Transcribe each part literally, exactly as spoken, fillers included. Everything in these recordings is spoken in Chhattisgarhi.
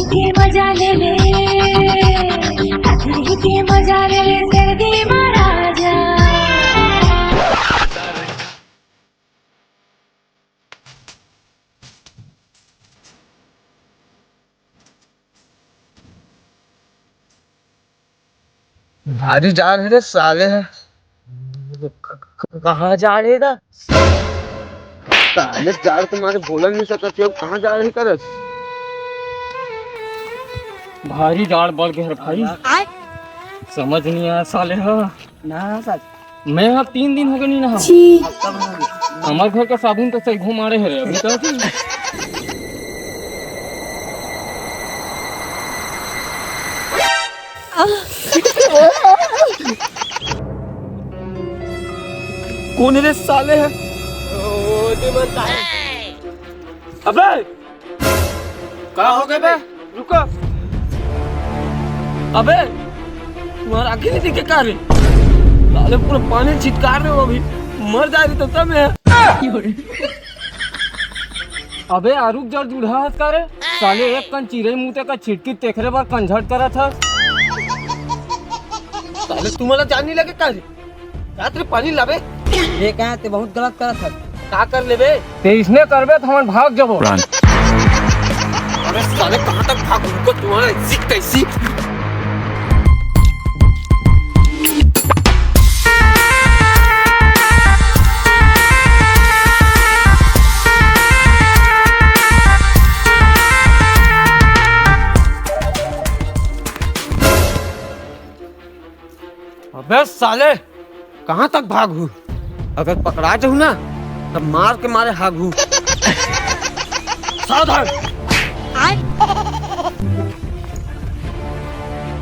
के मजा ले ले, के मजा ले ले, सर्दी महाराजा। भारी जाड़ हे रे साले हे। क-, क-, कहाँ जाड़ हे गा? साले जाड़ के मारे बोला नहीं सकत हे, कहाँ जाड़ हे करत? भारी जाड़ बढ़ गया रे भाई। आय। समझ नहीं आया साले हा। ना सर। मैं हा तीन दिन हो गए नहीं नहा। छी। हमार घर का साबुन तो सही घुमारे है रे अभी तक। कौन है रे साले है? अबे का हो गए बे? रुको। अबे तुम्हारा आंखें नहीं दिखे का रे? साले पूरा पानी छिटकार रहे हो अभी। मर जा रही तो तब है। अबे आरुक जड़ जुढ़ा हस का रे? साले एक कन चिरई मुते का छिटकी तेखरे बर कंझट करत हस। साले तुम्हारा जान नहीं लगे का रे? रात रे पानी लाबे। ये कहा ते बहुत गलत करत हस। का कर लेबे? ते इसने करबे तो हमन भाग जबो। अरे साले कहाँ तक भाग लूंगा तुम्हारा ऐसी कैसी। अबे साले, कहाँ तक भागहू? अगर पकड़ा जाहू ना, तब मार के मारे हागहू। सावधान।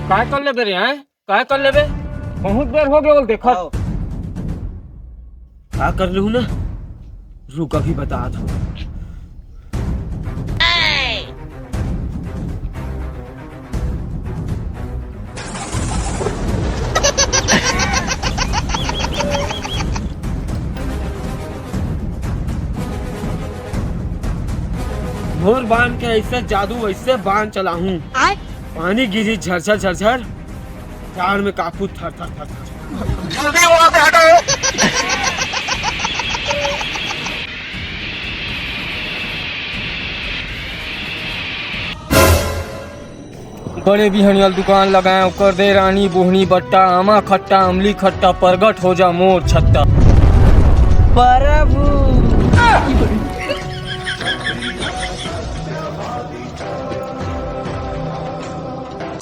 काय कर लेबे रे, हैं? काय कर लेबे? बहुत देर हो गया बोल देखत। का कर लूँ ना? रुक, अभी बता दो। मोर बांध के ऐसे जादू, वैसे बांध चलाहूं। आय। पानी गिरी झरझर झरझर, जाड़ में कांपू थर थर थर थर। जल्दी वहां से हटो। बड़े बिहनिया ल दुकान लगाए, ओकर दे रानी बोहनी बट्टा, आमा खट्टा, अमली खट्टा, परगट हो जा मोर छत्ता। प्रभु।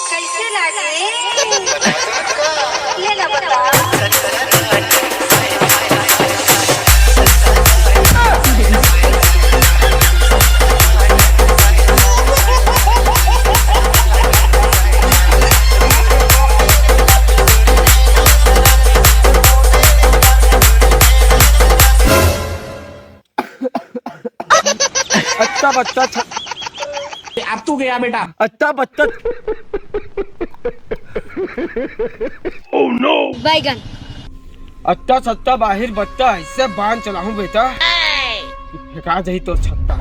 कैसे लागे? ये ना बता। अच्छा बच्चा छ-, अब तू गया बेटा। अच्छा बच्चा। बैगन। अच्छा सच्चा बाहिर बच्चा, ऐसे बांध चलाहूं बेटा। फेंका जाही तोर छत्ता।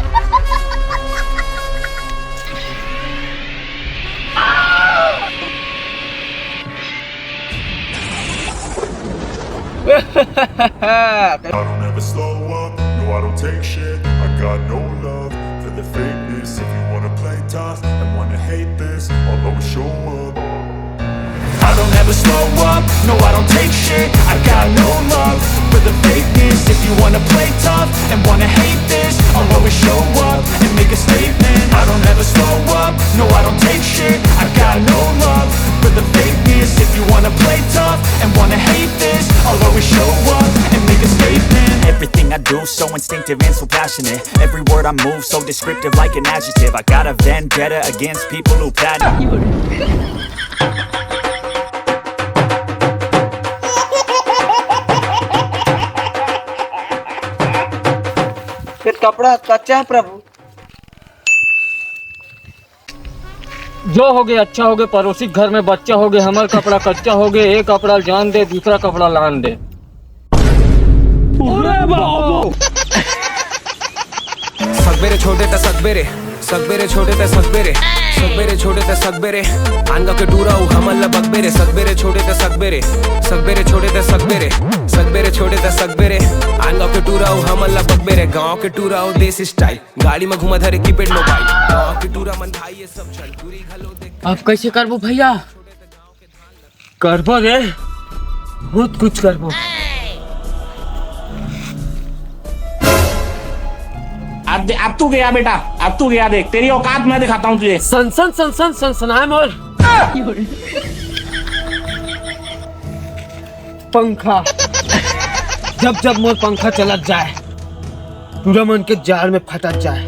I don't ever slow up, no, I don't take shit. I got no love for the fakeness. If you wanna play tough and wanna hate this, I'll always show up. I don't ever slow up, no, I don't take shit. I got no love for the fakeness. If you wanna play tough and wanna hate this, I'll always show up and make a statement. I don't ever slow up, no, I don't take shit. I got no love for the fakeness. If you wanna play tough and wanna hate this, I'll always show up and make a statement. Everything I do so instinctive and so passionate. Every word I move so descriptive like an adjective. I got a vendetta against people who patent. ये कपड़ा कच्चा है प्रभु। जो होगे अच्छा होगे, पड़ोसी घर में बच्चा होगे, हमर कपड़ा कच्चा होगे, एक कपड़ा जान दे, दूसरा कपड़ा लान दे। अरे बाबू। सकबे रे छोटे त सकबे रे, सकबेरे छोटे ते सकबेरे, सकबेरे छोटे ते सकबेरे, आन गाँव के टूरा अउ हमन ला बकबेरे। सकबेरे छोटे ते सकबेरे, सकबेरे छोटे ते सकबेरे, सकबेरे छोटे ते सकबेरे, आन गाँव के टूरा अउ हमन ला बकबेरे। गाँव के टूरा अउ देसी स्टाइल, गाड़ी में घुमा धरे कीपैड मोबाइल। गाँव के टूरा मन भाई ये सब चल, टूरी घलो देख। अब कैसे करबो भैया? करबो रे, बहुत कुछ करबो। अब दे-, अब तू गया बेटा, अब तू गया, देख तेरी औकात मैं दिखाता हूँ तुझे। सन सन सन सन सन सनाए मोर पंखा। जब जब मोर पंखा चलत जाए, टूरा मन के जाड़ में फटत जाए।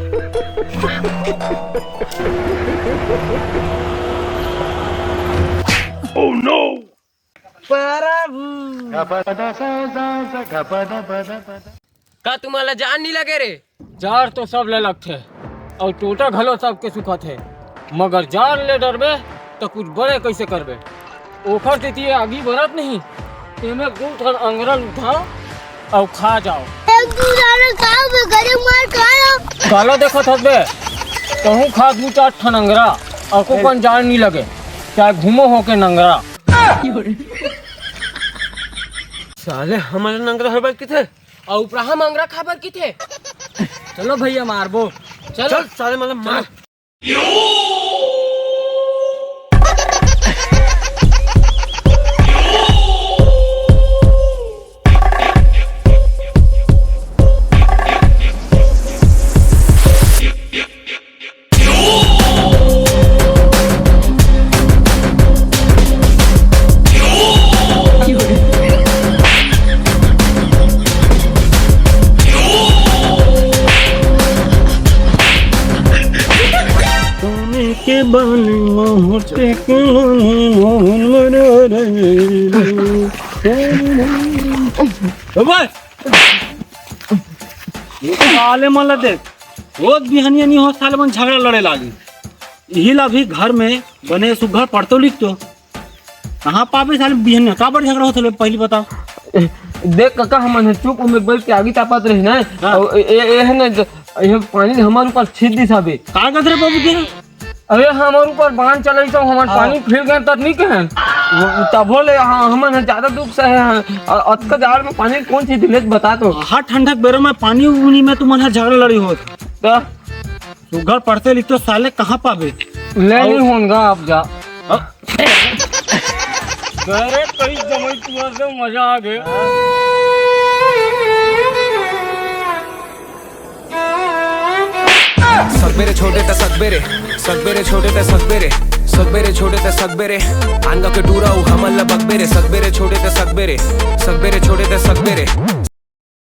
Oh no! का तुमन ला जाड़ नइ लगे रे? जाड़ तो सब ला लगथे, अउ टोटा घलो सबके सुखत हे, मगर जाड़ ले डरबे त कुछ बड़े कइसे करबे? ओखर सेती ये आगी बरत नहीं, एमे दू ठन अंगरा उठा अउ खा जाओ। एक दू दाना खाओ, मैं गरीब मार खा लो। काला देखत हस बे, तहूँ खा दू चार ठन अंगरा, अको कन जाड़ नइ लगे, चाहे घूमो होके नंगरा। साले हमन ला नंगरा हर बर किथे, अउ उपराहा म अंगरा खाबर किथे। चलो भैया मारबो। चलो। चल साले मन ला मार। सोने के बाल मोहटे के मोहन मरा रे। ओए! ये साले मन ला देख, रोज बिहनिया नी हो, साले मन झगड़ा लड़े लागी। इही ला भी घर में बने सुग्घर पढ़तो लिखतो। कहाँ पाबे साले बिहनिया? काबर झगड़ा होत हले, पहली बता। देख कका, हमन ह चुप में बैठ के आगी तापत रही ना, हाँ। अउ ए, ए, ए है ना, ज-, ये पानी हमर ऊपर छीट दिस हवे। का कहत रे बाबू के? अरे हमर ऊपर बाण चलाई तो हमर हाँ। पानी फिर गए तब नहीं कहे। वो, तभो ले हाँ, हमन ह ज्यादा दुख सहे हैं। अउ अतका जाड़ में पानी कौन चीज दिले बता तो। हाँ, ठंडक बेरा में पानी उनी में तुमन ह झगड़ा लड़ी होत। तो सुघर पढ़ते लिखते साले कहाँ पाबे? ले अउ नहीं होन गा अब जा। अब अरे कई जमई तुअर से मजा आ गया। सकबेरे छोटे त सकबेरे, सकबेरे छोटे त सकबेरे, सकबेरे छोटे त सकबेरे, आन गाँव के टूरा अउ हमन ल बकबेरे। सकबेरे छोटे त सकबेरे, सकबेरे छोटे त सकबेरे।